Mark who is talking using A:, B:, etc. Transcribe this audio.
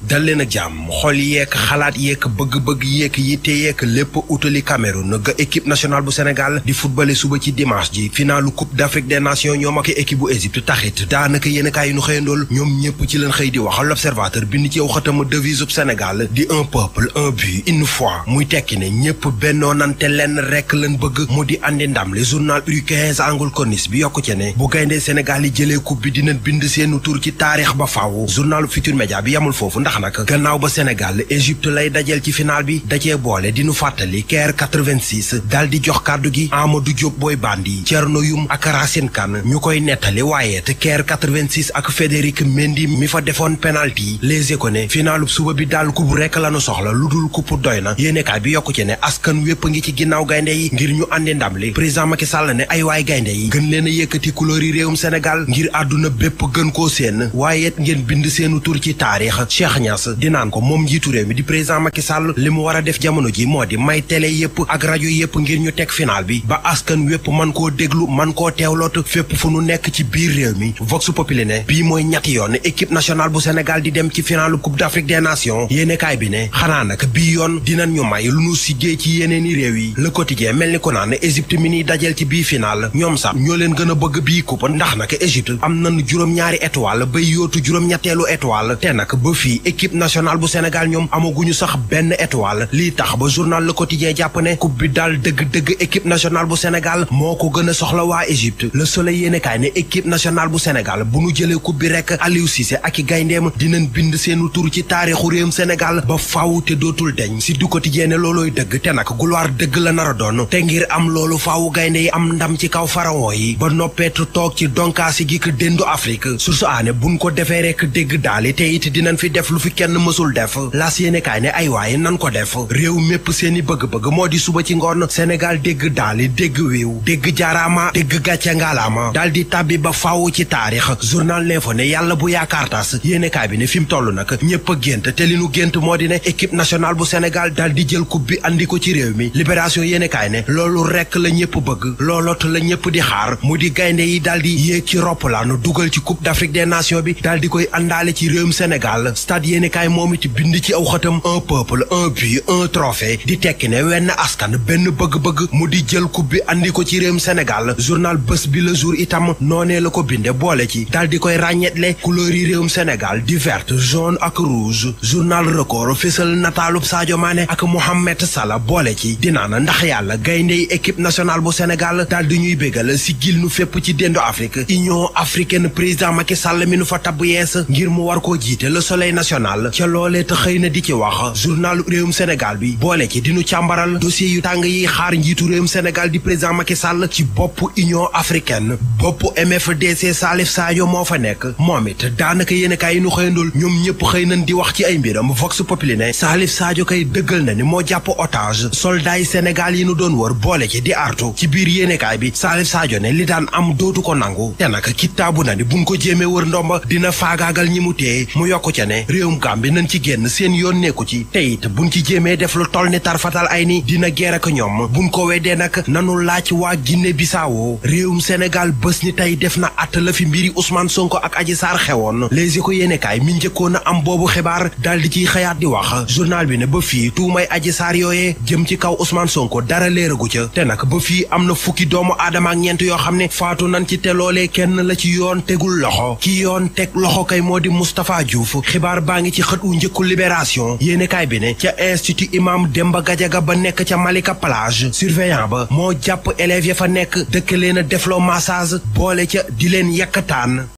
A: dal leen ak jàmm xol yeek xalaat yeek bëgg-bëgg yeek yitte yeek lépp utali Cameroun ga équipe nationale bu Sénégal di footballé suba ci dimanche ji finalu coupe d'Afrique des nations ñoom ak équipe bu Égypte taxit daanaka yéenekaay yi nu xëyandool ñoom ñëpp ci leen xëy di wax. L'Observateur bind ci yow xatama devise bu Sénégal di un peuple un but une foi muy tekki ne ñëpp bennoo nante lenn rekk leen bëgg mu di andi ndam li journal U15 angle corniche bi yokku ci ne bu gayndee Sénégal yi jëlee coupe bi dinañ bind seenu tur ci taarix ba faaw. journal Futur Média bi yamul foofu ndax nag gannaaw ba Sénégal Égypte lay dajeel ci final bi dacee boole dinu fàttali Caire 86 daal di jox kàddu gi Amadou Diop Boy Bandi Thierno Youm ak Racine Kane ñu koy nettali waaye te Caire 86 ak Frédéric Mendy mi fa defoon penalty Les Échos ne finaalu suba bi daal coupe rekk lañu soxla lu dul coupe doy na. yéenekaay bi yokku ci ne askan wépp ngi ci ginnaaw gaynde yi ngir ñu andi ndam li. président Macky Sall ne ay waay gaynde yi gën leen a yëkkati couleur yi réewum Sénégal ngir àdduna bépp gën koo seen waaye ngeen bind seenu tur ci taarix. Cheikh Niass di naan ko moom njiitu réew mi di président Macky Sall li mu war a def jamono ji moo di may télé yépp ak rajo yépp ngir ñu teg final bi ba askan wépp man koo déglu man koo teewloot fépp fu nu nekk ci biir réew mi. Vox Populi ne bii mooy ñetti yoon équipe nationale bu Sénégal di dem ci finalu coupe d'Afrique des nations. yéenekaay bi ne xanaa nag bii yoon dinañ ñu may lu nu siggee ci yeneeni réew yi. Le Quotidien mel ni ko naan Égypte mi ni dajel ci bii final ñoom sax ñoo leen gën a bëgg bii coupe ndax nag Égypte am nañu juróom-ñaari étoile bay yootu juróom-ñetteelu étoile te nag ba fii équipe nationale bu Sénégal ñoom amaguñu sax benn étoile lii tax ba journal Le Quotidien jàpp ne coupe bi daal dëgg-dëgg équipe nationale bu Sénégal moo ko gën a soxla waa Égypte. Le Soleil yéenekaay ne équipe nationale bu Sénégal bu nu jëlee coupe bi rek Aliou Cissé ak i gayndeem dinañ bind seenu tur ci taarixu réewum Sénégal ba faaw te dootul deñ si du Quotidien ne loolooy dëgg te nag gloire dëgg la nar a doon te ngir am loolu faaw gaynde yi am ndam ci kaw pharaon yi ba noppeetu toog ci donkaasi gi ko déndu Afrique source aane buñ ko defee rek dégg daali te it dinañ fi def lu fi kenn mësul def. Las yéenekaay ne ay waaye nan ko def réew mépp seeni bëgg-bëgg moo di suba ci ngoon Sénégal dégg daali dégg wiiw dégg jaaraama dégg gàcce ngaalaama daal di tàbbi ba faaw ci taarix. journal L'Info ne yàlla bu yaakaar tas yéenekaay bi ne fi mu toll nag ñëpp a gént te li nu gént moo di ne équipe nationale bu Sénégal daal di jël coupe bi andi ko ci réew mi. Libération yéenekaay ne loolu rekk la ñëpp bëgg looloot la ñëpp di xaar mu di gaynde yi daal di yéeg ci roppalaanu dugal ci coupe d'Afrique des nations bi daal di koy àndaale ci réewum Sénégal. Stade yéenekaay moom it bind ci aw xëtam un peuple un but un trophée di tekki ne wenn askan benn bëgg-bëgg mu di jël coupe bi andi ko ci réewum Sénégal. journal Bës Bi Le Jour itam noonee la ko binde boole ci daal di koy ràññetle couleur yi réewum Sénégal di vert jaune ak rouge. journal Record fésal nataalub Sadio Mané ak Mohamed Salah boole ci dinaana ndax yàlla gaynde yi équipe nationale bu Sénégal daal di ñuy bégal si gil nu fépp ci déndu Afrique. Union africaine président Macky Sall mi nu fa tabb yees ngir mu war koo jiite Le Soleil national ca loolee te xëy na di ci wax. journal réewum Sénégal bi boole ci dinu càmbaral dossier yu tàng yi xaar njiitu réewum Sénégal di président Macky Sall ci bopp Union africaine bopp MFDC Salif Sadio moo fa nekk moom it daanaka yéenekaay yi nu xëyandool ñoom ñëpp xëy nañ di wax ci ay mbiram. Vox Populi ne Salif Sadio kay dëggal na ni moo jàpp otage soldat yi Sénégal yi nu doon wër boole ci di artu ci biir yéenekaay bi Salif Sadio ne li daan am dootu ko nangu te nag kitaabu na ni buñ ko jéemee wër ndomba dina faagaagal ñi mu téye mu yokku ca ne réewum Gambie nañ ci génn seen yoon nekku ci te it buñ ci jéemee def lu toll ni tarfatal ay ni dina geer ak ñoom buñ ko weddee nag nanu laaj waa Guinée Bissau réewum Sénégal bés ni tey def na att la fi mbiri Ousmane Sonko ak Adji Sarr xewoon. Les Échos yéenekaay mi njëkkoon a am boobu xibaar daal di ciy xëyaat di wax journal bi ne ba fii tuumay Adji Sarr yooyee jëm ci kaw Ousmane Sonko dara leeragu ca te nag ba fii am na fukki doomu aadama ak ñeent yoo xam ne faatu nañ ci te loolee kenn la ci yoon tegul loxo ki yoon teg loxo kay moo di Moustapha Diouf xibaar baa ngi ci xët wu njëkku Libération yéenekaay bi ne ca institut Imam Demba Gadiaga ba nekk ca Malika Plage surveillant ba moo jàpp élèves ya fa nekk dëkk leen a defloo massage boole ca di leen yekkataan